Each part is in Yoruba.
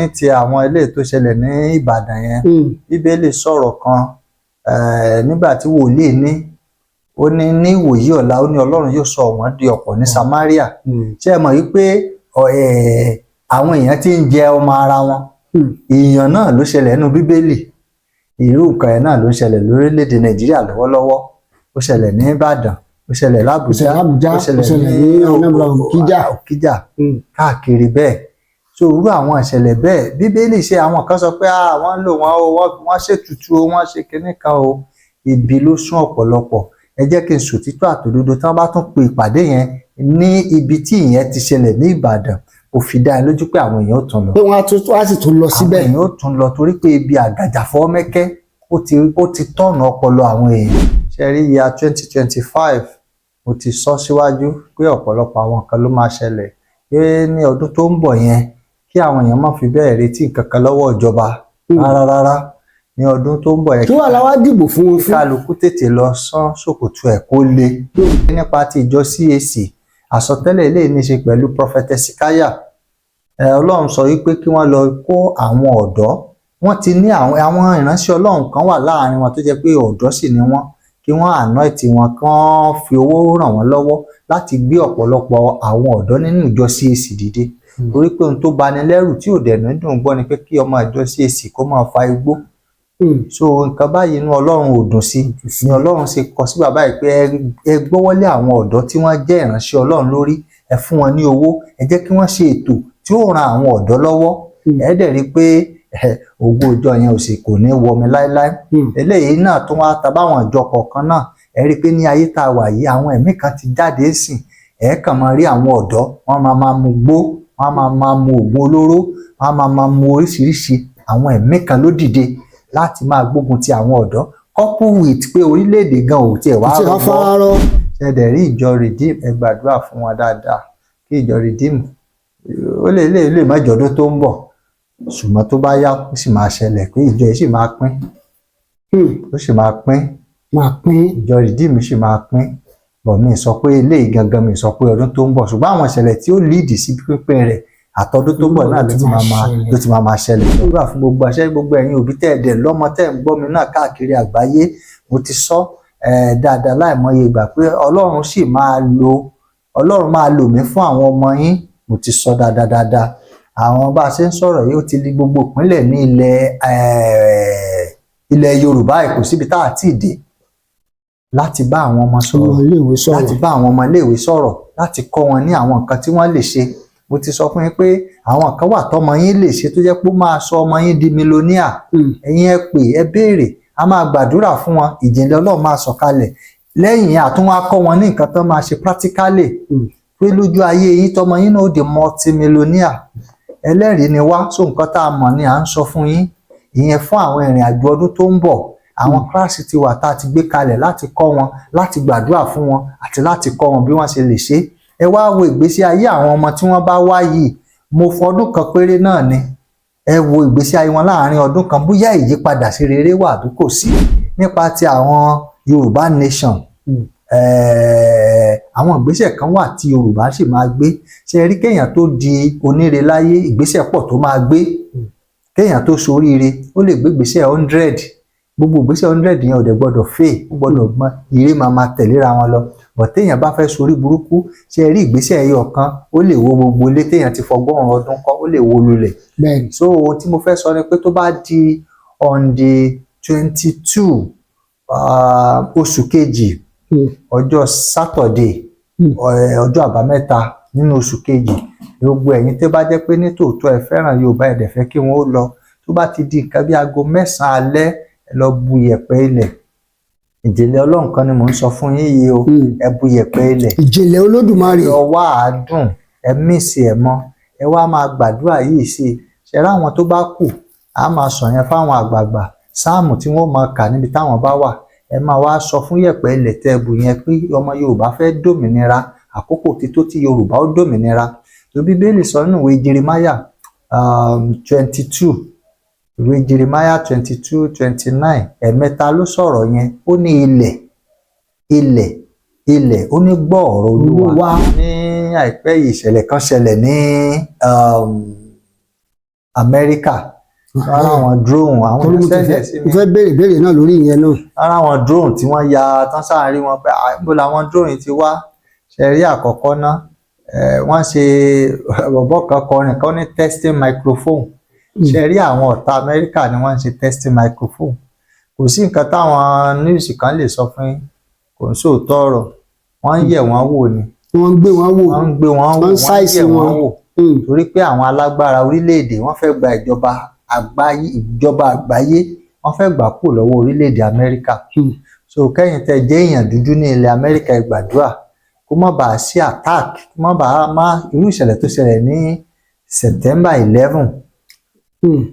Ní ti àwọn eléyìí tó ṣẹlẹ̀ ní Ìbàdàn yẹn, Bíbélì sọ̀rọ̀ kan nígbà tí wòlíì ní, ó ní ní ìwòyí ọ̀la, ó ní Ọlọ́run yóò sọ wọ́n di ọ̀pọ̀ ní Samaria. Ṣé ẹ mọ̀ wípé àwọn èèyàn ti ń jẹ ọmọ ara wọn? Ìyàn náà ló ṣẹlẹ̀ nínú Bíbélì. Irú nǹkan yẹn náà ló ń ṣẹlẹ̀ lórílẹ̀‐èdè Nàìjíríà lọ́wọ́lọ́wọ́. Ó ṣẹlẹ̀ ní Ìbàdàn, ó ṣẹlẹ̀ l'Ábùjá, Ó ṣẹlẹ̀ l'Ábùjá, ó ó ṣẹlẹ̀ ní Anambra, Òkìjà. Òkìjà, káàkiri bẹ́ẹ̀. So irú àwọn ìṣẹ̀lẹ̀ bẹ́ẹ̀, Bíbélì ṣe, àwọn kan sọ pé, ah, wọ́n lò wọ́n o, wọ́n ṣètùtù o, wọ́n ṣe kinní kan o. Ibi ló sún ọ̀pọ̀lọpọ̀. Ẹ jẹ́ kí n sòtítọ́ àtòdodo. Tí wọ́n bá tún pe ìpàdé yẹn ní ibi tí ìyẹn ti ṣẹlẹ̀ ní Ìbàdàn, ó fi dá ẹ lójú pé àwọn èèyàn ó tún lọ. Pé wọ́n á tún, wọ́n á sì tún lọ Àwọn síbẹ̀. èèyàn ó tún lọ torí pé ibi àgàjàfọ́ mẹ́kẹ́, ó ti tọ̀nà ọpọlọ àwọn èèyàn. Ṣe rí ya 2025, mo ti sọ síwájú pé ọ̀pọ̀lọpọ̀ àwọn nǹkan ló máa ṣẹlẹ̀, pé ní ọdún tó ń bọ̀ yẹn, kí àwọn èèyàn má fi bẹ́ẹ̀ retí nǹkan kan lọ́wọ́ ìjọba rárá rárá ní ọdún tó ń bọ̀ yẹn. Kí wàá la wá dìbò fún wọn fún? Kálukú tètè lọ sán ṣòkòtò ẹ̀ kó le. Nípa ti ìjọ CAC, àsọtẹ́lẹ̀ eléyìí ní í ṣe pẹ̀lú Prophet Ezekiah. Ọlọ́run sọ wípé kí wọ́n lọ kó àwọn ọ̀dọ́. Wọ́n ti ní àwọn ìránṣẹ́ Ọlọ́run kan wà láàrin wọn tó jẹ́ pé ọ̀dọ́ sì ni wọ́n, kí wọ́n anoint wọn, kí wọ́n fi owó ràn wọ́n lọ́wọ́ láti gbé ọ̀pọ̀lọpọ̀ àwọn ọ̀dọ́ nínú ìjọ CAC dìde, torí pé ohun tó bani lẹ́rù tí ò dẹ̀ ní dùn gbọ́ ni pé kí ọmọ ìjọ CAC kó máa fa igbó. So nǹkan báyìí, inú Ọlọ́run ò dùn sí ni Ọlọ́run ṣe kọ sí bàbá yìí pé ẹ gbọ́wọ́lé àwọn ọ̀dọ́ tí wọ́n jẹ́ ìránṣẹ́ Ọlọ́run lórí, ẹ fún wọn ní owó, ẹ jẹ́ kí wọ́n ṣe ètò tí ó ran àwọn ọ̀dọ́ lọ́wọ́. Ẹ dẹ̀ rí i pé ògo ìjọ yẹn ò sì kò ní wọmi láéláé. Eléyìí náà tó wá ta báwọn ìjọ kọ̀ọ̀kan náà, ẹ rí i pé ní ayé tá a wà yìí, àwọn ẹ̀mí kan ti jáde sìn. Ẹ kàn máa rí àwọn ọ̀dọ́, wọ́n máa máa mu gbó, wọ́n máa máa mu oògùn olóró, wọ́n máa máa mu oríṣiríṣi. Àwọn ẹ̀mí kan ló dìde láti máa gbógun ti àwọn ọ̀dọ́, couple with pé orílẹ̀-èdè gan ò tiẹ̀ wá Tí wọ́n rọgbọ. Fararọ. Ṣẹ̀dẹ̀ rí ìjọ Redeem, ẹ gbàdúrà fún wọn dáadáa kí ìjọ Redeem ó lè má jọdún tó ń bọ̀, ṣùgbọ́n tó bá yá, ó sì máa ṣẹlẹ̀ pé ìjọ yìí sì máa pín. Ó sì máa pín. Máa pín. Ìjọ Redeem sì máa pín bọ̀. Mi sọ pé eléyìí gangan, mi sọ pé ọdún tó ń bọ̀, ṣùgbọ́n àwọn ìṣẹ̀lẹ̀ tí ó lead sí pínpín rẹ̀ àtọdún tó ń bọ̀ náà ló ti máa ṣẹlẹ̀. Gbàdúrà fún gbogbo àṣẹ, gbogbo ẹ̀yin òbí tẹ́ ẹ̀ dẹ̀ lọ́mọ tẹ́ ẹ̀ ń gbọ́ mi náà káàkiri àgbáyé. Mo ti sọ dáadáa láìmọye ìgbà pé Ọlọ́run máa lò mí fún àwọn ọmọ yín. Mo ti sọ dáadáa dáadáa. Àwọn bá a ṣe ń sọ̀rọ̀ yìí, ó ti di gbogbo ìpínlẹ̀ ní ilẹ̀ Yorùbá. Kò síbi tá a ti dé láti bá àwọn ọmọ sọ̀rọ̀, ọmọ iléèwé sọ̀rọ̀, láti bá àwọn ọmọ iléèwé sọ̀rọ̀, láti kọ́ wọn ní àwọn nǹkan tí wọ́n lè ṣe. Mo ti sọ fún yín pé àwọn nǹkan wà tọ́mọ yín lè ṣe tó jẹ́ pé ó máa sọ ọmọ yín di millionaire. Ẹ̀yin ẹ pè, ẹ béèrè, a máa gbàdúrà fún wọn, ìjìnlẹ̀ Ọlọ́run máa sọ̀kalẹ̀. Lẹ́yìn yẹn, àtún wá kọ́ wọn ní nǹkan tó máa ṣe practically, pé lójú ayé yín, tọmọ yín náà ó di multimillionaire. Ẹlẹ́rìí ni wá. So nǹkan tá a mọ̀ ni à ń sọ fún yín ìyẹn. Fún àwọn ìrìn àjò ọdún tó ń bọ̀, àwọn kíláàsì ti wà tá a ti gbé kalẹ̀ láti kọ́ wọn, láti gbàdúrà fún wọn àti láti kọ́ wọn bí wọ́n ṣe lè ṣe. Ẹ wá wo ìgbésí ayé àwọn ọmọ tí wọ́n bá wá yìí. Mo fọdún kan péré náà ni. Ẹ wo ìgbésí ayé wọn láàárín ọdún kan, bóyá ìyípadà sí rere wà àbí kò sí. Nípa ti àwọn Yorùbá Nation, àwọn ìgbésẹ̀ kan wà tí Yorùbá sì máa gbé. Ṣe rí, kéèyàn tó di oníre láyé, ìgbésẹ̀ pọ̀ tó máa gbé. Kéèyàn tó soríire, ó lè gbé ìgbésẹ̀ 100. Gbogbo ìgbésẹ̀ 100 yẹn ò dẹ̀ gbọ́dọ̀ fail, ó gbọ́dọ̀ gbọ́n ire máa máa tẹ̀léra wọn lọ. But téèyàn bá fẹ́ sorí burúkú, ṣe rí, ìgbésẹ̀ ẹyọ kan, ó lè wo gbogbo ilé téèyàn ti fọgọ́rùn ọdún kọ́, ó lè wó lulẹ̀. So ohun tí mo fẹ́ sọ ni pé tó bá di on the 22 oṣù kejì, ọjọ́ Saturday, ọjọ́ Àbámẹ́ta nínú oṣù kejì, gbogbo ẹ̀yin tó bá jẹ́ pé ní tòótọ́ ẹ fẹ́ràn Yorùbá, ẹ dẹ̀ fẹ́ kí wọ́n ó lọ, tó bá ti di nǹkan bí aago 9 alẹ́, ẹ lọ bu yẹ̀pẹ̀ ilẹ̀. Ìjìnlẹ̀ Ọlọ́run kan ni mò ń sọ fún yín yìí o. Ẹ bu yẹ̀pẹ̀ ilẹ̀. Ìjìnlẹ̀ Olódùmarè. Lọ wá àádùn, ẹ mísì ẹ mọ́, ẹ wá máa gbàdúrà yìí sí i. Ṣe ráwọn tó bá kù, á máa sọ yẹn fáwọn àgbààgbà, sáàmù tí wọ́n máa kà níbi táwọn bá wà. Ẹ máa wá sọ fún yẹ̀pẹ̀ ilẹ̀ tẹ́ ẹ bù yẹn pé ọmọ Yorùbá fẹ́ dòmìnira, àkókò ti tó tí Yorùbá ó dòmìnira. Tó Bíbélì sọ nínú ìwé Jeremiah 22, ìwé Jeremiah 22:29, ẹ̀ẹ̀mẹ́ta ló sọ̀rọ̀ yẹn. Ó ní, "Ilẹ̀, ilẹ̀, ilẹ̀," ó ní, "gbọ́ ọ̀rọ̀ Olúwa." Olúwa. Ní àìpẹ́ yìí, ìṣẹ̀lẹ̀ kan ṣẹlẹ̀ ní Amẹ́ríkà. Wọ́n ráwọn drone, àwọn Torí mo ti èèyàn fẹ́ send ẹ̀ sí mo mi. fẹ́ béèrè béèrè náà lórí ìyẹn náà. Wọ́n ráwọn drone tí wọ́n ya tán sáà rí wọn pé, "Ah, níbo làwọn drone yìí ti wá?" Ṣe rí àkọ́kọ́ náà, wọ́n ṣe bọ̀bọ̀ kan kọrin kan ní testing microphone. Ṣe rí àwọn ọ̀tá Amẹ́ríkà ni wọ́n ń ṣe testing microphone. Kò sí nǹkan táwọn news kan lè sọ fún yín, kò ń sòótọ́ ọ̀rọ̀. Wọ́n ń yẹ̀ wọ́n wò ni. Wọ́n ń gbé wọn wò. Wọ́n ń gbé wọn wò. Wọ́n ń wọ́n ń ṣáìsì yẹ̀ wọ́n wọn. wò torí pé àwọn alágbára orílẹ̀-èdè, wọ́n fẹ́ gba ìjọba àgbáyé, ìjọba àgbáyé wọ́n fẹ́ gbà kúrò lọ́wọ́ orílẹ̀-èdè Amẹ́ríkà. So kẹ́yìn tẹ́ jẹ́ èèyàn dúdú ní ilẹ̀ Amẹ́ríkà, ẹ gbàdúrà kó má bàa sí attack, kó má bàa má irú ìṣẹ̀lẹ̀ tó ṣẹlẹ̀ ní September 11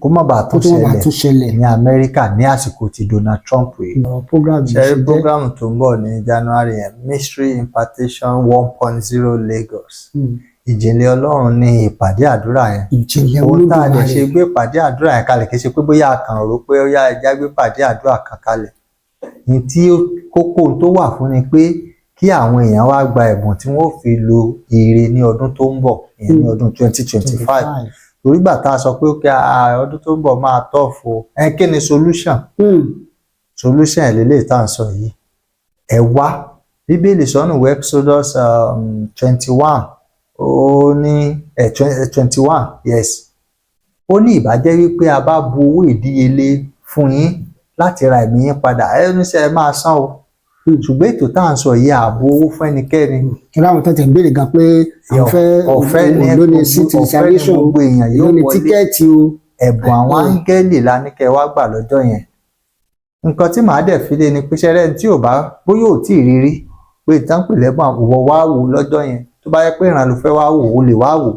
kó má bàa Kó tún tó wọn bá ṣẹlẹ̀ tún ṣẹlẹ̀ ní Amẹ́ríkà ní àsìkò tí Donald Trump yìí. Ọ̀rọ̀ program yìí Ṣe ṣe jẹ́. Program tó ń bọ̀ ní January yẹn, Mystery Impartation 1.0 Lagos. Ìjìnlẹ̀ Ọlọ́run ní ìpàdé àdúrà yẹn. Ìjìnlẹ̀ Ohun tá a lè Olódùmarè. ṣe gbé ìpàdé àdúrà yẹn kalẹ̀, kì í ṣe pé bóyá a kàn rò pé ó yá, ẹja gbé ìpàdé àdúrà kan kalẹ̀. Ní tí kókó tó wà fún ni pé kí àwọn èèyàn wá gba ẹ̀bùn tí wọ́n ó fi lo ire ní ọdún tó ń bọ̀, ìyẹn ní ọdún 2025. Torí gbà tá a sọ pé ó kí ọdún tó ń bọ̀ máa tough o, ẹ kí ni solution? Solution ẹ̀ lélẹ́yìí tá à ń sọ yìí. Ẹ wá, Bíbélì sọ́nù ìwé Exodus 21, ó ní 21, yes, ó ní ìbá jẹ́ wípé a bá bu owó ìdíyelé fún yín láti ra ẹ̀mí yín padà, ẹ ní sẹ́ ẹ máa san o. Ṣùgbọ́n ètò tá à ń sọ yìí, ààbò owó fún ẹnikẹ́ni. Kí láwọn tẹ̀tẹ̀ ń béèrè gan pé àwọn fẹ́ Ọ̀fẹ́ ni. èló ni seat Ọ̀fẹ́ ni. reservation o, Gbogbo èèyàn èló yóò ni wọlé. ticket o. Ẹ̀bùn àwọn áńgẹ́lì la ní kẹ́ ẹ wá gbà lọ́jọ́ yẹn. Nǹkan tí màá dẹ̀ fi lé ni pé ṣẹlẹ̀ tí ò bá bóyá ò tí ì rírí pé ìtàn pè lẹ́bùn àwọ̀, wá wò lọ́jọ́ yẹn. Tó bá yẹ pé ìràn ló fẹ́ wá wò, ó lè wá wò.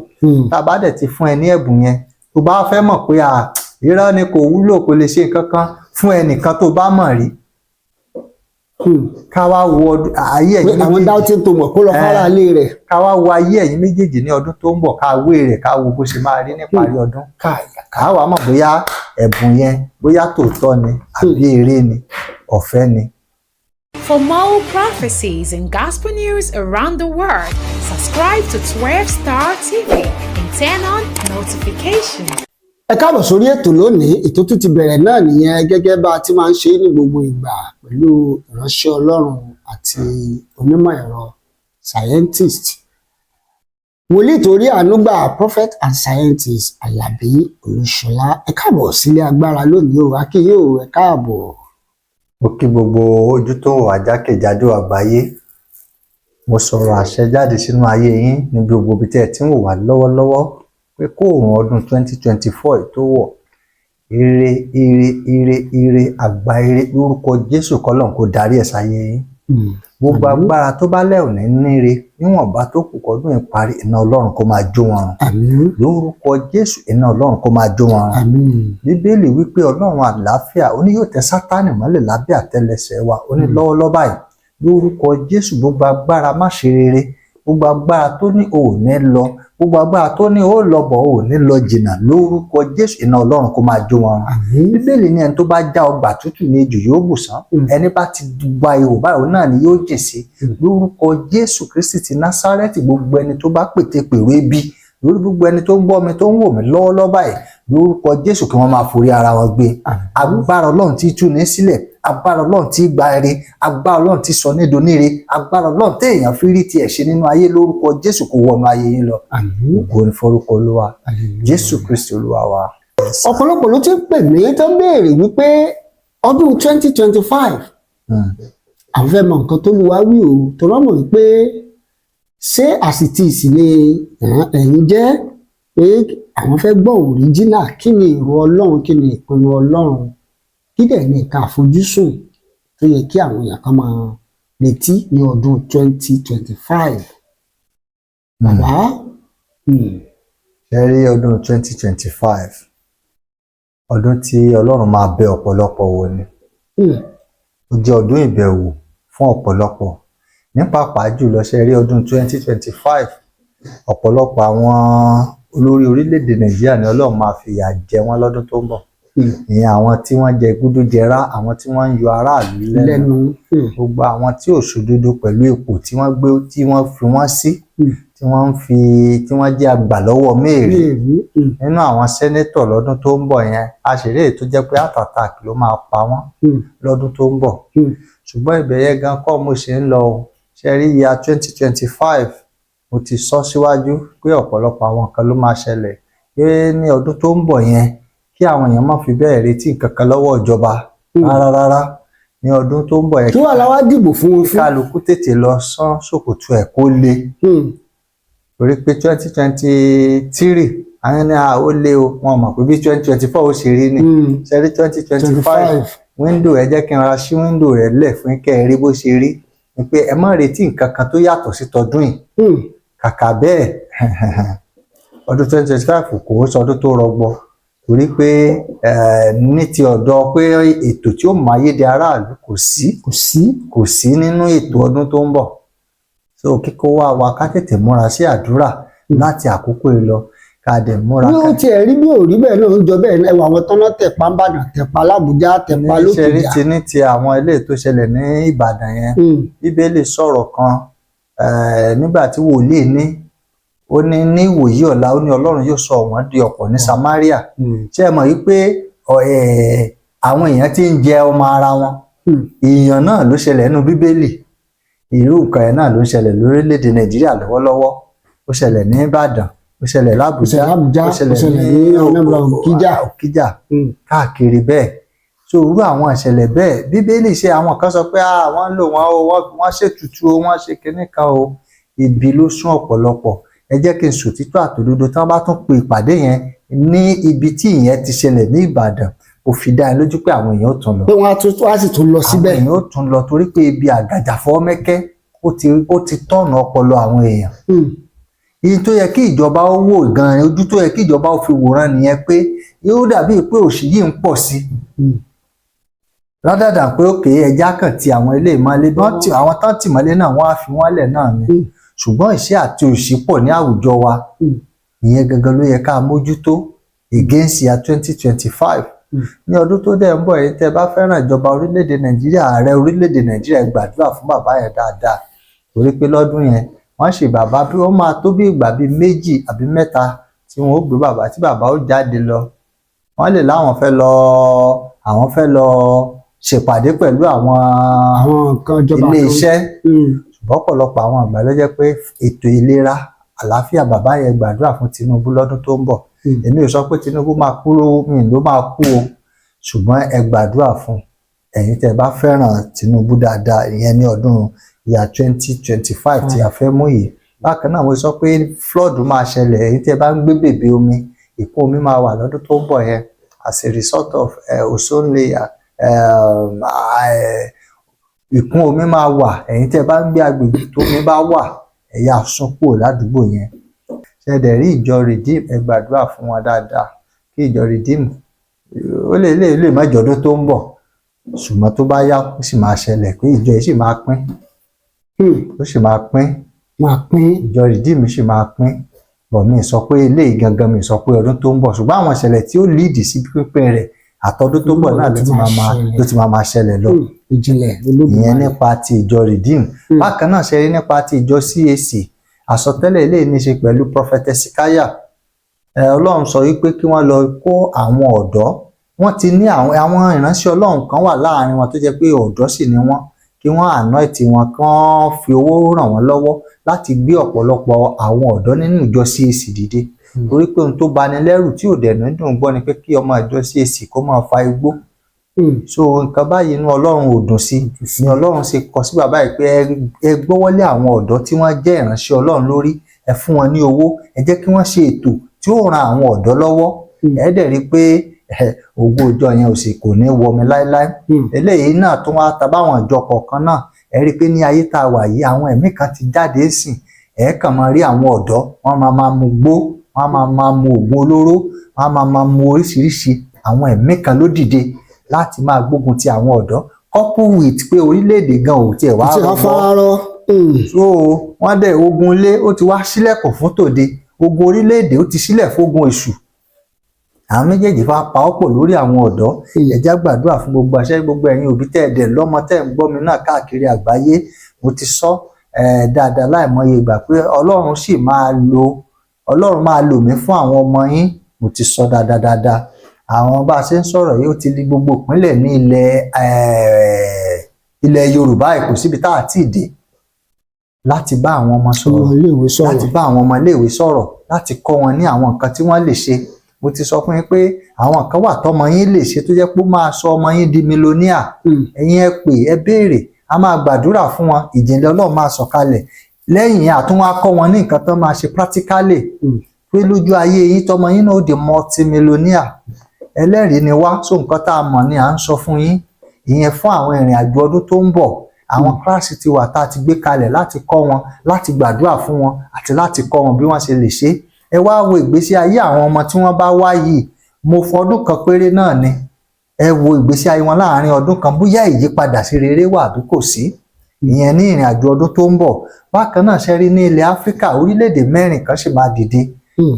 Tá a bá dẹ̀ ti fún ẹ ní ẹ̀bùn yẹn, tó bá fẹ́ mọ̀ pé à irọ́ ni, kò wúlò, kò lè ṣe nǹkan kan fún ẹnìkan tó bá mọ̀ rí, ká wá wo ọdún ayé Pé ẹ̀yin àwọn méjèèjì. dáútí tó mọ̀ kó lọ fara lé rẹ̀. Ká wá wo ayé ẹ̀yin méjèèjì ní ọdún tó ń bọ̀, ká wé rẹ̀, ká wo bó ṣe máa rí níparí ọdún. Káàyà. Ká wàá mọ̀ bóyá ẹ̀bùn yẹn, bóyá tòótọ́ ni àbí eré ni. Ọ̀fẹ́ ni. For more prophecies and gospel news around the world, subscribe to 12 Star TV and turn on notifications. Ẹ káàbọ̀ sórí ètò lónìí. Ètò tún ti bẹ̀rẹ̀ náà nìyẹn, gẹ́gẹ́ bá a ti máa ń ṣe é ní gbogbo ìgbà pẹ̀lú ìránṣẹ́ Ọlọ́run àti onímọ̀ ẹ̀rọ, scientist, wòlíì torí ànúgbà, prophet and scientist Àlàbí Olúṣọlá. Ẹ káàbọ̀ sílé agbára lónìí o. Akínyìn o, ẹ káàbọ̀. Mo kí gbogbo ojú tó wà jákèjádò àgbáyé. Mo sọ̀rọ̀ àṣẹ jáde sínú ayé yín ní gbogbo ibi tí ẹ ti ń wò wá lọ́wọ́lọ́wọ́ pé kó òòrùn ọdún 2024 yìí tó wọ̀, ire, ire, ire, ire, àgbà ire, lórúkọ Jésù, kọ́lọ́n kó darí ẹ̀ sáyé yín. Gbogbo agbára tó bá lẹ̀ ò ní níre níwọ̀nba tó kù kọ́dún yìí parí, iná Ọlọ́run kó máa jó wọn run. Àmín. Lórúkọ Jésù, iná Ọlọ́run kó máa jó wọn run. Àmín. Bíbélì wípé Ọlọ́run àlàáfíà, ó ní yóò tẹ Sátánì mọ́lẹ̀ lábẹ́ àtẹlẹsẹ̀ wa. Ó ní lọ́wọ́lọ́wọ́ báyìí, lórúkọ Jésù, gbogbo agbára má ṣe rere, gbogbo agbára tó ní o ò ní lọ, gbogbo agbára tó ní o lọ bọ̀, o ò ní lọ jìnnà, lórúkọ Jésù, iná Ọlọ́run kó máa jó wọn run. Àmín. Bíbélì ní ẹni tó bá já ọgbà tútù ní ejò yóò bù sán. Ẹni bá ti gba ihò báyìí, òun náà ni yóò jìn sí. Lórúkọ Jésù Kristi ti Násárẹ́tì, gbogbo ẹni tó bá pète pèrò ebi lórí gbogbo ẹni tó ń gbọ́ mi, tó ń wò mí lọ́wọ́lọ́wọ́ báyìí, lórúkọ Jésù, kí wọ́n máa forí ara wọn gbé. Agbára Ọlọ́run tí tú ní sílẹ̀, agbára Ọlọ́run tí gba ire, agbára Ọlọ́run tí sọ ní doníre, agbára Ọlọ́run téèyàn fi rí tiẹ̀ ṣe nínú ayé, lórúkọ Jésù, kó wọnú ayé yín lọ. Àmín. Ògo ni forúkọ Olúwa. Jésù Kristi Olúwa wa. Ọ̀pọ̀lọpọ̀ ló ti ń pè mí tó ń béèrè wípé ọdún 2025, àwọn fẹ́ mọ nǹkan tó lù wá wí o, tó rọ́mọ̀ wípé ṣé àsìtì ìsìlẹ̀ ẹ̀yìn jẹ́ pé àwọn fẹ́ gbọ́ original. Kí ni èrò Ọlọ́run? Kí ni ìpinnu Ọlọ́run? Kí dẹ̀ ní nǹkan àfojúsùn tó yẹ kí àwọn èèyàn kan máa retí ní ọdún 2025, bàbá? Ṣe rí ọdún 2025, ọdún tí Ọlọ́run máa bẹ ọ̀pọ̀lọpọ̀ wò ni. Ó jẹ́ ọdún ìbẹ̀wò fún ọ̀pọ̀lọpọ̀, ní pàápàá jùlọ, ṣe rí ọdún 2025, ọ̀pọ̀lọpọ̀ àwọn olórí orílẹ̀-èdè Nàìjíríà ni Ọlọ́run máa fìyà jẹ wọ́n lọ́dún tó ń bọ̀. Ìyẹn àwọn tí wọ́n jẹ gúdújẹrá, àwọn tí wọ́n ń yọ aráàlú lẹ́nu, lẹ́nu. Gbogbo àwọn tí ò ṣòdodo pẹ̀lú ipò tí wọ́n gbé, tí wọ́n fi wọ́n sí, tí Tí wọ́n ń fi tí wọ́n jẹ́ àgbà lọ́wọ́ mẹ́rin Mẹ́rin. Nínú àwọn senator lọ́dún tó ń bọ̀ yẹn, àṣírí èyí tó jẹ́ pé heart attack ló máa pa wọ́n lọ́dún tó ń bọ̀. Ṣùgbọ́n ibẹ̀ yẹn gan kọ́ mo ṣe ń lọ o. Ṣe rí year 2025, mo ti sọ síwájú pé ọ̀pọ̀lọpọ̀ àwọn nǹkan ló máa ṣẹlẹ̀, pé ní ọdún tó ń bọ̀ yẹn, kí àwọn èèyàn má fi bẹ́ẹ̀ retí nǹkan kan lọ́wọ́ ìjọba rárá rárá ní ọdún tó ń bọ̀ yẹn. Kí wàá la wá dìbò fún wọn Kí fún? kálukú tètè lọ sán ṣòkòtò ẹ̀ kó le, torí pé 2023, àwọn ní à ó lé o, wọn mọ̀ pé bí 2024 ó ṣe rí ni. Ṣe rí 2025 window, ẹ jẹ́ kí n ra ṣí window rẹ̀ lẹ̀ fún kẹ́ ẹ rí bó ṣe rí ni, pé ẹ má retí nǹkan kan tó yàtọ̀ sí tọdún yìí. Kàkà bẹ́ẹ̀, ọdún 2025 kò ń sọdún tó rọgbọ, torí pé ní ti ọ̀dọ̀ pé ètò tí ó máyé de aráàlú kò sí. Kò sí. Kò sí nínú ètò ọdún tó ń bọ̀. So kíkó wá wa, ká tètè múra sí àdúrà láti àkókò yìí lọ, ká dẹ̀ múra Bí ó ká tiẹ̀ rí, bí ò rí bẹ́ẹ̀ náà, ń jọ bẹ́ẹ̀ náà. Ẹwà àwọn tọ́nà tẹ̀pá ń bàdàn, tẹ̀pá l'Àbújá, tẹ̀pá ní ṣe rí l'Ókìjà. ti ní ti àwọn ilé tó ṣẹlẹ̀ ní Ìbàdàn yẹn, Bíbélì sọ̀rọ̀ kan nígbà tí wòlíì ní, ó ní ní ìwòyí ọ̀la, ó ní Ọlọ́run yóò sọ wọ́n di ọ̀pọ̀ ní Samaria. Ṣé ẹ mọ̀ wípé àwọn èèyàn ti ń jẹ ọmọ ara wọn? Ìyàn náà ló ṣẹlẹ̀ nínú Bíbélì. Irú nǹkan ẹ̀ náà ló ń ṣẹlẹ̀ lórílẹ̀‐èdè Nàìjíríà lọ́wọ́lọ́wọ́. Ó ṣẹlẹ̀ ní Ìbàdàn, ó ṣẹlẹ̀ Ó l'Ábùjá, ṣẹlẹ̀ l'Ábùjá, ó ṣẹlẹ̀ ní Anambra, Òkìjà. Òkìjà, káàkiri bẹ́ẹ̀. So irú àwọn ìṣẹ̀lẹ̀ bẹ́ẹ̀, Bíbélì ṣe, àwọn kan sọ pé, ah, wọ́n ń lò wọ́n o, wọ́n ṣètùtù o, wọ́n ṣe kinní kan o. Ibi ló sún ọ̀pọ̀lọpọ̀. Ẹ jẹ́ kí n sòtítọ́ àtòdodo. Tí wọ́n bá tún pe ìpàdé yẹn ní ibi tí ìyẹn ti ṣẹlẹ̀ ní Ìbàdàn, ó fi dá ẹ lójú pé àwọn èèyàn ó tún lọ. Pé wọ́n á tún, wọ́n á sì tún lọ Àwọn síbẹ̀. èèyàn ó tún lọ, torí pé ibi àgàjàfọ́ mẹ́kẹ́, ó ti tọ̀nà ọpọlọ àwọn èèyàn. Iye tó yẹ kí ìjọba ó wò gan, ojú tó yẹ kí ìjọba ó fi wòran nìyẹn, pé yóò dàbí pé òṣì yìí ń pọ̀ sí i, rádàdà pé òkè ẹja kan ti àwọn ilé ìmọ̀lé bí wọ́n ti àwọn tán tì mọ́lé náà, wọ́n á fi wọ́n lẹ̀ náà ni. Ṣùgbọ́n ìṣẹ́ àti òṣì pọ̀ ní àwùjọ wa. Ìyẹn gangan ló yẹ ká mójútó against year 2025. Ní ọdún tó dẹ̀ ń bọ̀ yìí, tẹ́ bá fẹ́ràn ìjọba orílẹ̀-èdè Nàìjíríà, ààrẹ orílẹ̀-èdè Nàìjíríà, ẹ gbàdúrà fún bàbá yẹn dáadáa, torí pé lọ́dún yẹn, wọ́n ṣe bàbá bí wọ́n máa tó bí ìgbà bíi méjì àbí mẹ́ta tí wọ́n ó gbé bàbá, tí bàbá ó jáde lọ. Wọ́n lè láwọn fẹ́ lọ, àwọn fẹ́ lọ ṣèpàdé pẹ̀lú àwọn Àwọn nǹkan ìjọba ilé kan. iṣẹ́. Ṣùgbọ́n ọ̀pọ̀lọpọ̀ àwọn àgbà ló jẹ́ pé ètò ìlera, àlàáfíà bàbá yẹn, gbàdúrà fún Tinubu lọ́dún tó ń bọ̀. Èmi ò sọ pé Tinubu máa kú ló mi ló máa kú o, ṣùgbọ́n ẹ gbàdúrà fún, ẹ̀yin tẹ́ bá fẹ́ràn Tinubu dáadáa. Ìyẹn ní ọdún year 2025 tí a fẹ́ mú yìí. Bákan náà, mo sọ pé flood máa ṣẹlẹ̀. Ẹ̀yin tẹ́ bá ń gbé bèbè omi, ìkún omi máa wà lọ́dún tó ń bọ̀ yẹn as a result of ozone layer. Ìkún omi máa wà. Ẹ̀yin tẹ́ bá ń gbé agbègbè tó omi bá wà, ẹ yá sún kúrò ládùúgbò yẹn. Ṣe dẹ̀ rí ìjọ Redeem, ẹ gbàdúrà fún wọn dáadáa kí ìjọ Redeem ó lè má jọdún tó ń bọ̀, ṣùgbọ́n tó bá yá, ó sì máa ṣẹlẹ̀ pé ìjọ yìí sì máa pín. Ó sì máa pín. Máa pín. Ìjọ Redeem sì máa pín bọ̀. Mi sọ pé eléyìí gangan, mi sọ pé ọdún tó ń bọ̀, ṣùgbọ́n àwọn ìṣẹ̀lẹ̀ tí ó lead sí pínpín rẹ̀, àtọdún tó ń bọ̀ náà ló ti máa ṣẹlẹ̀ lọ. Ìjìnlẹ̀ Ìyẹn Olódùmarè. nípa ti ìjọ Redeem. Bákan náà, ṣe rí nípa ti ìjọ CAC, àsọtẹ́lẹ̀ eléyìí ní ṣe pẹ̀lú Prophet Ezekiah. Ọlọ́run sọ wípé kí wọ́n lọ kó àwọn ọ̀dọ́. Wọ́n ti ní àwọn ìránṣẹ́ Ọlọ́run kan wà láàrin wọn tó jẹ́ pé ọ̀dọ́ sì ni wọ́n, kí wọ́n anoint wọn, kí wọ́n fi owó ràn wọ́n lọ́wọ́ láti gbé ọ̀pọ̀lọpọ̀ àwọn ọ̀dọ́ nínú ìjọ CAC dìde, torí pé ohun tó bani lẹ́rù tí ò dẹ̀ ní dùn gbọ́ ni pé kí ọmọ ìjọ CAC kó máa fa igbó. So nǹkan báyìí, inú Ọlọ́run ò dùn sí ni Ọlọ́run ṣe kọ sí bàbá yìí pé ẹ gbọ́wọ́lé àwọn ọ̀dọ́ tí wọ́n jẹ́ ìránṣẹ́ Ọlọ́run lórí, ẹ fún wọn ní owó, ẹ jẹ́ kí wọ́n ṣe ètò tí ó ran àwọn ọ̀dọ́ lọ́wọ́. Ẹ dẹ̀ rí i pé ògo ìjọ yẹn ò sì kò ní wọmi láéláé. Eléyìí náà tó wá ta báwọn ìjọ kọ̀ọ̀kan náà, ẹ rí i pé ní ayé tá a wà yìí, àwọn ẹ̀mí kan ti jáde sìn. Ẹ kàn máa rí àwọn ọ̀dọ́, wọ́n máa máa mu gbó, wọ́n máa máa mu oògùn olóró, wọ́n máa máa mu oríṣiríṣi. Àwọn ẹ̀mí kan ló dìde láti máa gbógun ti àwọn ọ̀dọ́, couple with pé orílẹ̀-èdè gan ò tiẹ̀ wá Tí wọ́n rọgbọ. fararọ. So wọ́n dẹ̀ ogun ilé, ó ti wá sílẹ̀kùn fún tòde. Ogun orílẹ̀-èdè, ó ti sílẹ̀ fógun èṣù. Àwọn méjèèjì fa pa ọ́ pọ̀ lórí àwọn ọ̀dọ́. Ẹ jẹ́ gbàdúrà fún gbogbo àṣẹ, gbogbo ẹ̀yin òbí tẹ́ ẹ dẹ̀ lọ́mọ tẹ́ ẹ ń gbọ́ mi náà káàkiri àgbáyé. Mo ti sọ Dáadáa láìmọye ìgbà pé Ọlọ́run sì máa lo, Ọlọ́run máa lò mí fún àwọn ọmọ yín. Mo ti sọ dáadáa dáadáa. Àwọn bá a ṣe ń sọ̀rọ̀ yìí, ó ti di gbogbo ìpínlẹ̀ ní ilẹ̀ Yorùbá yìí, kò síbi tá a ti dé láti bá àwọn ọmọ sọ̀rọ̀, ọmọ iléèwé sọ̀rọ̀, láti bá àwọn ọmọ iléèwé sọ̀rọ̀, láti kọ́ wọn ní àwọn nǹkan tí wọ́n lè ṣe. Mo ti sọ fún yín pé àwọn nǹkan wà tọ́mọ yín lè ṣe tó jẹ́ pé ó máa sọ ọmọ yín di millionaire. Ẹ̀yin ẹ pè, ẹ béèrè, a máa gbàdúrà fún wọn, ìjìnlẹ̀ Ọlọ́run máa sọ̀kalẹ̀. Lẹ́yìn yẹn, àtún wá kọ́ wọn ní nǹkan tó máa ṣe practically, pé lójú ayé yín, tọmọ yín náà ó di multimillionaire. Ẹlẹ́rìí ni wá. So nǹkan tá a mọ̀ ni à ń sọ fún yín. Ìyẹn fún àwọn ìrìn àjò ọdún tó ń bọ̀. Àwọn kíláàsì ti wà tá a ti gbé kalẹ̀ láti kọ́ wọn, láti gbàdúrà fún wọn àti láti kọ́ wọn bí wọ́n ṣe lè ṣe. Ẹ wá wo ìgbésí ayé àwọn ọmọ tí wọ́n bá wá yìí. Mo fọdún kan péré náà ni. Ẹ wo ìgbésí ayé wọn láàárín ọdún kan, bóyá ìyípadà sí rere wà àbí kò sí. Ìyẹn ní ìrìn àjò ọdún tó ń bọ̀. Bákan náà, ṣe rí ní ilẹ̀ Áfíríkà, orílẹ̀-èdè mẹ́rin kan sì máa dìde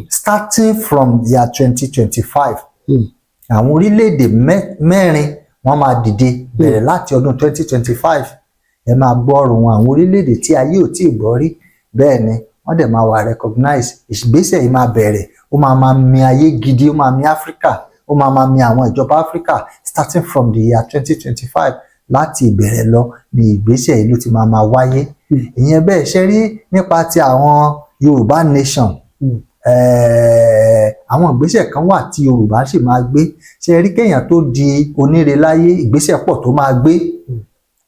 starting from year 2025. Àwọn orílẹ̀-èdè mẹ́rin wọ́n máa dìde bẹ̀rẹ̀ láti ọdún 2025. Ẹ máa gbọ́ ọ̀rọ̀ wọn, àwọn orílẹ̀-èdè tí ayé ò tíì gbọ́ rí. Bẹ́ẹ̀ ni, wọ́n dẹ̀ máa wà recognize. Ìgbésẹ̀ yìí máa bẹ̀rẹ̀, ó máa máa mi ayé gidi, ó máa mi Áfíríkà, ó máa máa mi àwọn ìjọba Áfíríkà starting from the year 2025. Láti ìbẹ̀rẹ̀ lọ ni ìgbésẹ̀ yìí ló ti máa máa wáyé. Ìyẹn bẹ́ẹ̀. Ṣe rí nípa ti àwọn Yorùbá nation, àwọn ìgbésẹ̀ kan wà tí Yorùbá sì máa gbé. Ṣe rí, kéèyàn tó di oníre láyé, ìgbésẹ̀ pọ̀ tó máa gbé.